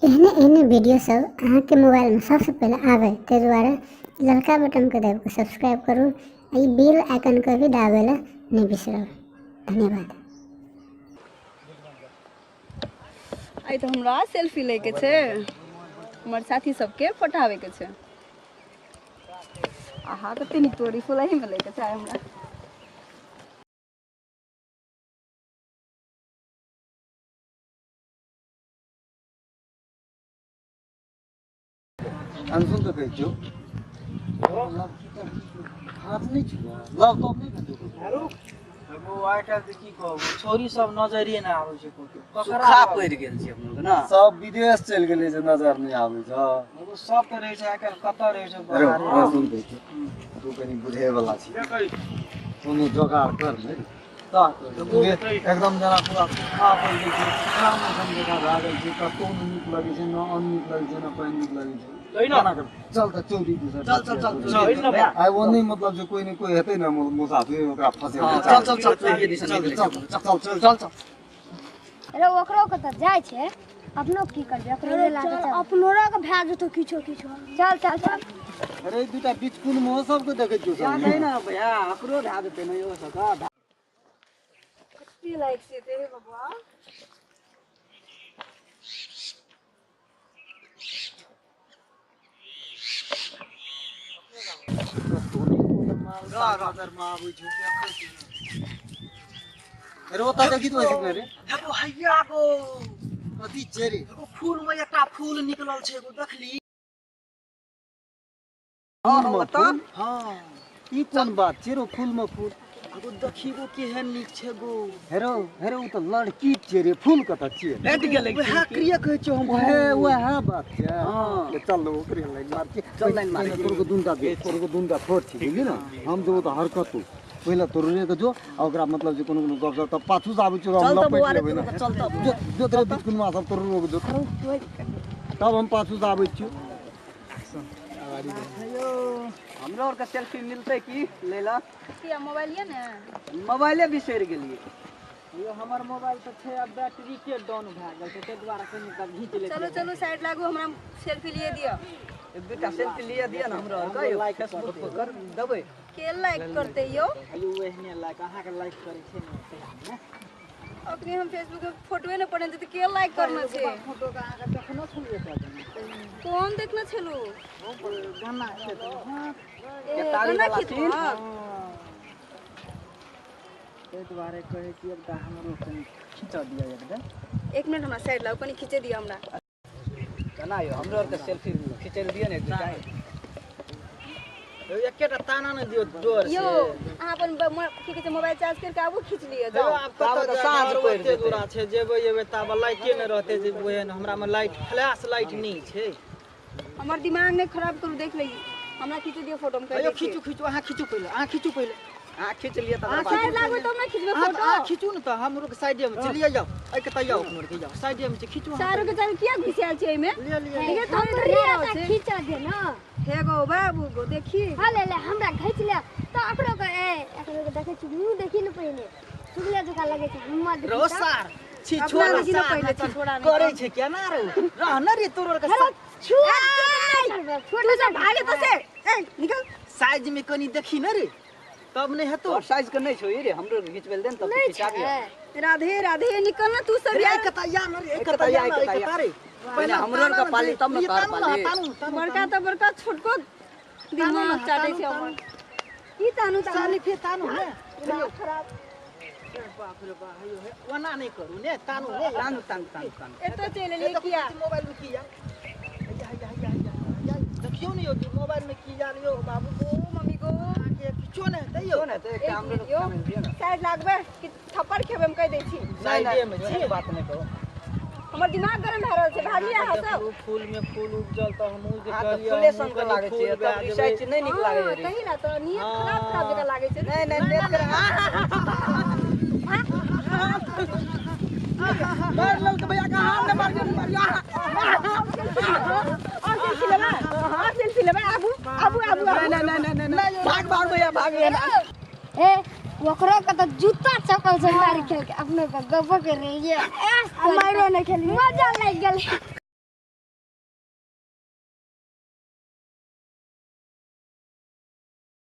एहने एहने वीडियो सब अहाँके मोबाइलमे सबसँ पहिले आबै, ताहि दुआरे ललका बटनके दाबि कऽ सब्सक्राइब करू आ ई बेल आइकनके भी दाबै लए नहि बिसरब। धन्यवाद। आइ तऽ हमरा सेल्फी लैके छै, हमर साथी सबके पठाबैके छै। आहा, कते नीक तोरी फूल एहिमे लैके छै हमरा। अनसुन तऽ कहै छियौ, हाथ नहि छुआ, लव तब नहि भेटै। आइ काल्हि तऽ की कहब, छोरी सब नजरिए नहि आबै छै कतौ। सुखा पड़ि गेल छै अपनो के ना। सब विदेश चलि गेलै जे नजर नहि आबै छै। सब तऽ रहै छै आइ काल्हि, कतऽ रहै छै? अरे अनसुन कहै छियौ, तू कनि बुझै वाला छी, कोनो जोगाड़ कर ने। एकदम जेना पूरा सुखा पड़ि गेल छै, सुखा मौसम जकाँ भए गेल छै। कतहु नहि नीक लगै छै, न अन्न नीक लगै छै, न पानि नीक लगै छै। चल तऽ चौरी दिस। चल चल चल चल। आइ ओ नहि, मतलब जे कोइ ने कोइ हेतै ने मुसाफिर, ओकरा फसेबै। चल चल चल, चौरी दिस। चल चल चल चल चल चल। अरे ओकरो के तऽ जाइ छै, अपनो की करबै? ओकरो लए कऽ चल, अपनोरा के भए जेतौ किछो किछो। चल चल चल। अरे दूटा बिचकुन मे सबके देखै छियौ सब। नहि ने भैया, ओकरो भए जेतै ने यो सबके। कते लाइक से हे बबुआ। अरे ओतऽ देखी तो रे। एगो हैया गो। कथी छै रे? एगो फूल में एकटा फूल निकलल छै, एगो देखली? फूल में फूल? हाँ। ई कोन बात छै रो, फूल में फूल? एगो देखी गो, केहन नीक छै गो। हेरो हेरो, ओ तऽ लड़की छियै रे, फूल कतऽ छियै? भेट गेलै। वएह क्रिया कहै छियौ हम। ओहे वएह बात छै। हाँ। चल ओकरे लाइन मार के चल लाइन मार। तोर को दुनटा दे, तोर को दुनटा छोट छी, बुझली ने? हम जेबो तऽ हरकत हो, पहिले तोरे के जो आ ओकरा मतलब जे कोनो कोनो गप सप तऽ पाछू से आबै छियौ, हम चल तऽ लपेट बौआ रे, लेबै ने। चल तऽ। जो जो, तोरे बिचकुनमा सब तोर रोक जो, तब हम पाछू से आबै छियौ। हेयो, हमरो आरके सेल्फी मिलतै की लैला? किया, मोबाइल ये ने? मोबाइले बिसरि गेलियै। यो हमर मोबाइल तऽ छै, आब बैटरी के डाउन भए गेल छै, ताहि दुआरे कनि कऽ घीच लेतियै। चलू चलू, साइड लागू, हमरा सेल्फी लिए दिअ। एक दूटा सेल्फी लिए दिअ ने हमरो आरके यौ, फेसबुक पर कर देबै। के लाइक करते यौ? यौ एहने लाइक, अहाँके लाइक करै छै ने तहिया ने। अखनी हम फेसबुक में फोटोए ने पड़ल तऽ के लाइक करना छै? फोटो के अहाँके देखनो छलियै तऽ? कोन देखने छलू? गाना छै तऽ, हाँ। ए, केतारी गाना वाला खींचबहक? ताहि दुआरे कहै छी, एकटा हमरो कनि खींचऽ दिअ एकदम। एक मिनट, हमरा साइड लाउ, कनि खींचे दिअ हमरा। केना यौ, हमरो आरके सेल्फी खींचै लए दिअ ने एक दूटा। यौ, एकेटा ताना ने दियौ जोर से। यौ, अहाँ अपन की कहै छै, मोबाइल चार्ज करके आबू, खींच लिअ। यौ, जाउ। आब कतऽ ताबे तऽ जाय, साँझ घर पड़ि ओते जेतै। दूरा छै, जेबै एबै ताबे लाइटे नहि रहतै जे ओहन। हमरा मे लाइट, फ्लैश लाइट नहि छै। हमर दिमाग नहि खराब करू, देख ली, हमरा खींचे दिअ फोटो, हम कहि यौ दै छी। खींचू खींचू, अहाँ खींचू पहिले, अहाँ खींचू पहिले। अहाँ खींच लिअ तकर बाद। साइड लागू तब ने खींचबै अहाँ फोटो। अहाँ खींचू ने तऽ हमरो के साइडे मे छै, लिअ जाउ, एहि के तऽ जाउ, अपनो के जाउ, साइडे मे छै, खींचू अहाँ। चारू के चारू किया घुसियाल छै एहिमे? लिअ लिअ। देखियौ थोड़ी हमरे देर रहल तऽ छै। खींच दे ने। हे गो बाबू गो, देखी। हाँ, ले ले, हमरा घींच ले तऽ एकरो के, ए एकरो के देखै छी, मुँह देखी ने पहिले, चुगले जकाँ लगै छै हमर देखी रो तऽ। सार छी। अपना छोड़ा देखी ने सार, पहिले, नहि छी छोड़ा नहि। करै छै केना रे, रह न रे तोरो के छुआ करबै, तू सब भागे तो से, ए निकल। साइज में कनि देखी न रे, तब नहि हेतौ। तोहर साइज के नहि छौ ई रे, हमरो घिचबै लए दे ने तब नहि खिचाबियौ। छै। राधे राधे, निकल ना तू सब रे यार। कता या न रे, एक कता या, या न, एक कता रे। पहिले हमरो आरके पाली तब ने तोहर पाली। तानू तानू। बड़का तऽ बड़का, छोटको दिमाग चाटै छै हमर। की तानू तानू? साली फेर तानू ने। दिमाग खराब। बाप रे बाप, हेयो हे, ओना नहि करू ने, तानू ने। तानू तानू तानू तानू। एतऽ चलि एलियै किया? मोबाइल में की यार, हैया हैया हैया हैया हैया, देखियौ ने यौ, मोबाइल में की यार यौ बाबू। ओ मम्मी गो। अहाँके किछो नहि हेतै यौ। छौ ने तऽ एकटा एक हमरो मिनट यौ, दिअ ने। साइड लागबै कि थप्पड़ खेबै, हम कहि दै छी। नहि साइडे मे नहि, छी। एहन बात नहि कहू। हमर दिमाग गरम भए रहल छै, भागिए अहाँ सब। देखू, फूल में फूल उपजल तऽ हमहूँ जे अहाँ तऽ कहलियै, फूले हमहूँ सन के कनि लागै फूल छियै, भए तब जेबै। रिसाइ छी, नहि नीक लागै हँ, रे। तही ला तऽ नियत खराब खराब जकाँ लागै छै। नहि नहि, नेत कर। मारि लेलकै भैया के, अहाँ नहि मारियौ, नहि मारियौ। और सेल्फी लेबै, और सेल्फी लेबै, आबू आबू आबू आबू। नहि नहि नहि नहि, भाग भाग भैया, भाग। ए ओकरो के तऽ जूता चप्पल से मारि खेल के अपनो के गप्पो कर रहियै, मारियो नहि खेलियै। मजा लागि गेल।